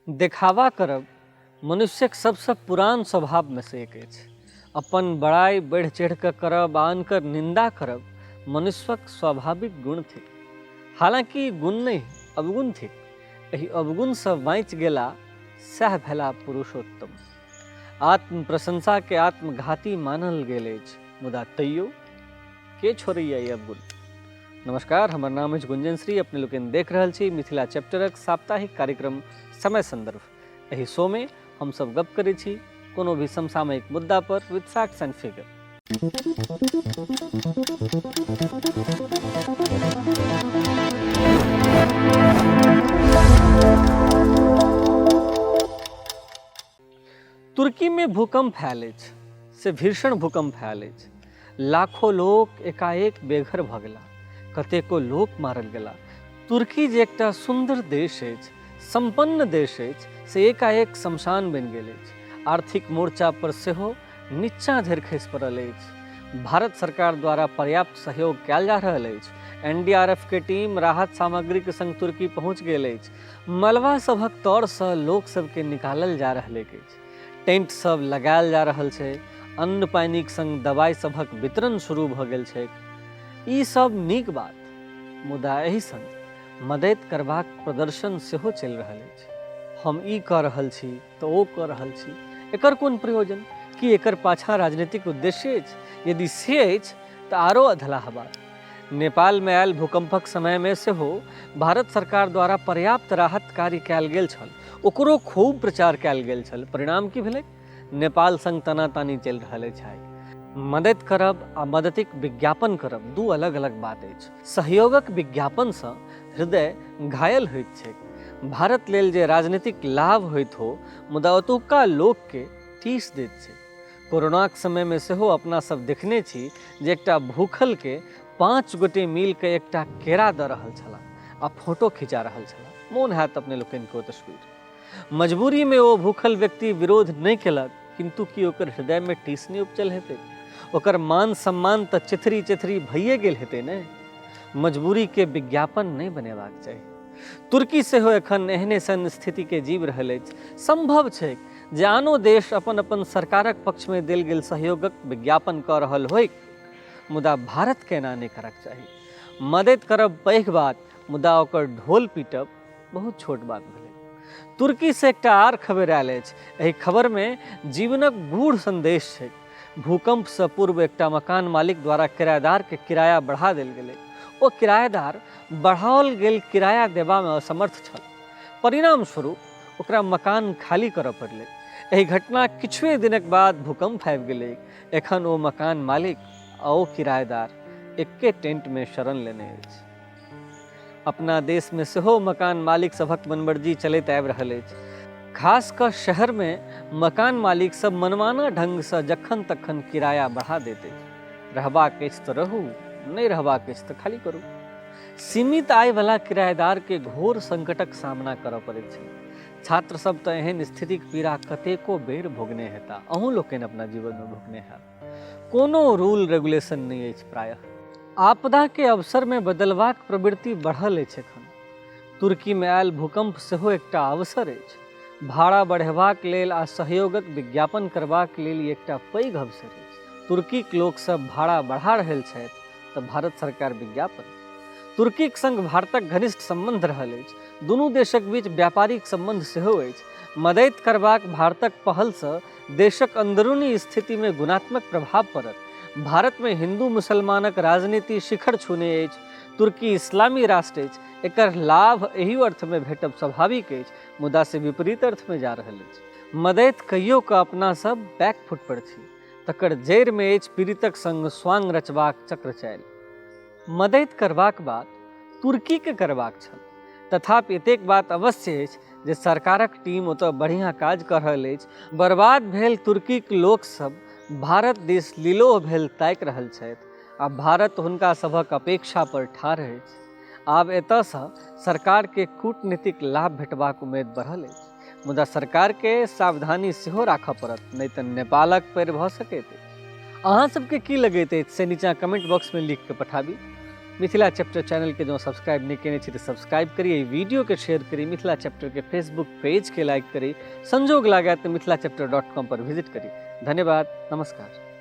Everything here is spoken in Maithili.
देखावा करब मनुष्यक सबसँ पुरान स्वभावमे सँ एक अछि। अपन बड़ाइ बढ़ि चढ़ि कऽ करब आ अनकर निन्दा करब मनुष्यक स्वाभाविक गुण थिक। हालाँकि ई गुण नहि, अवगुण थिक। एहि अवगुणसँ बाँचि गेला सएह भेला पुरुषोत्तम। आत्म प्रशंसाकेँ आत्मघाती मानल गेल अछि, मुदा तैयो के छोड़ैए ई अवगुण? नमस्कार, हमर नाम अछि गुंजन श्री। अपने लोकनि देख रहल छी मिथिला चैप्टरक साप्ताहिक कार्यक्रम समय संदर्भ। एहि शो में हम सब गप करै छी कोनो भी समसामयिक मुद्दा पर विथ फैक्ट्स एंड फिगर। तुर्की में भूकंप आयल अछि, से भीषण भूकंप आयल अछि। लाखों लोक एकाएक बेघर भऽ गेला, कतेको लोक मारल गेला। तुर्की जे एकटा सुन्दर देश अछि, सम्पन्न देश अछि, से एकाएक शमशान बनि गेल अछि। आर्थिक मोर्चा पर सेहो नीचा धरि खसि पड़ल अछि। भारत सरकार द्वारा पर्याप्त सहयोग कयल जा रहल अछि। एनडीआरएफ के टीम राहत सामग्री के संग तुर्की पहुंच गेल अछि। मलबा सभक तरसँ लोक सभके निकालल जा रहलैक अछि। टेंट सभ लगायल जा रहल छै। अन्न पानिक संग दवाइ सभक वितरण शुरू भऽ गेल छैक। ई सभ नीक बात, मुदा एहि संग मदति करबाक प्रदर्शन सेहो चलि रहल अछि। हम ई कऽ रहल छी तऽ ओ कऽ रहल छी। एकर कोन प्रयोजन? की एकर पाछाँ राजनीतिक उद्देश्य अछि? यदि से अछि तऽ आरो अधलाह बात। नेपालमे आयल भूकम्पक समयमे सेहो भारत सरकार द्वारा पर्याप्त राहत कार्य कयल गेल छल। ओकरो खूब प्रचार कयल गेल छल। परिणाम की भेलै? नेपाल संग तनातानी चलि रहल अछि आइ। मदति करब आ मदतिक विज्ञापन करब दू अलग अलग बात अछि। सहयोगक विज्ञापनसँ हृदय घायल होइत छैक। भारत लेल जे राजनीतिक लाभ होइत हो, मुदा ओतुक्का लोकके टीस दैत छैक। कोरोनाक समयमे सेहो अपना सब देखने छी जे एकटा भूखलके 5 गोटे मिलके एकटा केरा दऽ रहल छलाह आ फोटो खिंचा रहल छलाह। मोन हैत अपने लोकनिके ओ तस्वीर। मजबूरीमे ओ भूखल व्यक्ति विरोध नहि केलक, किन्तु की ओकर हृदयमे टीस नहि उपजल हेतै? ओकर मान सम्मान तऽ चेथरी चेथरी भइए गेल हेतै ने? मजबूरीके विज्ञापन नहि बनेबाक चाही। तुर्की सेहो एखन एहने सन स्थितिके जीवि रहल अछि। संभव छैक जे आनो देश अपन अपन सरकारक पक्षमे देल गेल सहयोगक विज्ञापन कऽ रहल होइक, मुदा भारतके एना नहि करक चाही। मदति करब पैघ बात, मुदा ओकर ढोल पीटब बहुत छोट बात भेलै। तुर्कीसँ एकटा आर खबरि आयल अछि। एहि खबरमे जीवनक गूढ़ संदेश छैक। भूकंपसँ पूर्व एकटा मकान मालिक द्वारा किरायेदारके किराया बढ़ा देल गेलै। ओ किरायेदार बढ़ाओल गेल किराया देबामे असमर्थ छल। परिणाम स्वरूप ओकरा मकान खाली करऽ पड़लै। एहि घटनाक किछुए दिनक बाद भूकंप आबि गेलै। एखन ओ मकान मालिक आ ओ किरायेदार एक्के टेंटमे शरण लेने अछि। अपना देशमे सेहो मकान मालिक सभक मनमर्जी चलैत आबि रहल अछि। खास कऽ शहरमे मकान मालिक सब मनमाना ढंगसँ जखन तखन किराया बढ़ा दैत अछि। रहबाक अछि तऽ रहू, नहि रहबाक अछि तऽ खाली करू। सीमित आयवला किरायेदारके घोर संकटक सामना करऽ पड़ैत छै। छात्र सब तऽ एहन स्थितिक पीड़ा कतेको बेर भोगने हेता। अहूँ लोकनि अपना जीवनमे भोगने हैब। कोनो रूल रेगुलेशन नहि अछि प्रायः। आपदाके अवसरमे बदलबाक प्रवृत्ति बढ़ल अछि एखन। तुर्कीमे आयल भूकंप सेहो एकटा अवसर अछि। भाड़ा बढ़ेबाक लेल आ सहयोगक विज्ञापन करबाक लेल ई एकटा पैघ अवसर अछि। तुर्कीक लोकसभ भाड़ा बढ़ा रहल छथि तऽ भारत सरकार विज्ञापन। तुर्कीक संग भारतक घनिष्ठ सम्बन्ध रहल अछि। दुनू देशक बीच व्यापारिक सम्बन्ध सेहो अछि। मदति करबाक भारतक पहलसँ देशक अंदरूनी स्थितिमे गुणात्मक प्रभाव पड़त। भारतमे हिन्दू मुसलमानक राजनीति शिखर छूने अछि। तुर्की इस्लामी राष्ट्र अछि। एकर लाभ एहि अर्थमे भेटब स्वाभाविक अछि, मुदा से विपरीत अर्थमे जा रहल अछि। मदति कइयो कऽ अपना सब बैकफुट पर छी। तकर जड़िमे अछि पीड़ितक संग स्वांग रचबाक चक्रचालि। मदति करबाक बात तुर्कीके करबाक छल। तथापि एतेक बात अवश्य अछि जे सरकारक टीम ओतऽ बढ़िआँ काज कऽ रहल अछि। बर्बाद भेल तुर्कीक लोकसभ भारत दिस लीलोह भेल ताकि रहल छथि आ भारत हुनका सभक अपेक्षा पर ठाढ़ अछि। आब एतऽसँ सरकारके कूटनीतिक लाभ भेटबाक उम्मेद बढ़ल अछि। मुदा सरकारके सावधानी सेहो राखऽ पड़त, नहि तऽ नेपालक पैर भऽ सकैत अछि। अहाँ सबके की लगैत अछि से नीचाँ कमेंट बॉक्समे लिख कऽ पठाबी। मिथिला चैप्टर चैनलके जँ सब्सक्राइब नहि केने छी तऽ सब्सक्राइब करी, एहि वीडियोके शेयर करी, मिथिला चैप्टरके फेसबुक पेजके लाइक करी, संजोग लागय तऽ मिथिला चैप्टर डॉट कॉम पर विजिट करी। धन्यवाद, नमस्कार।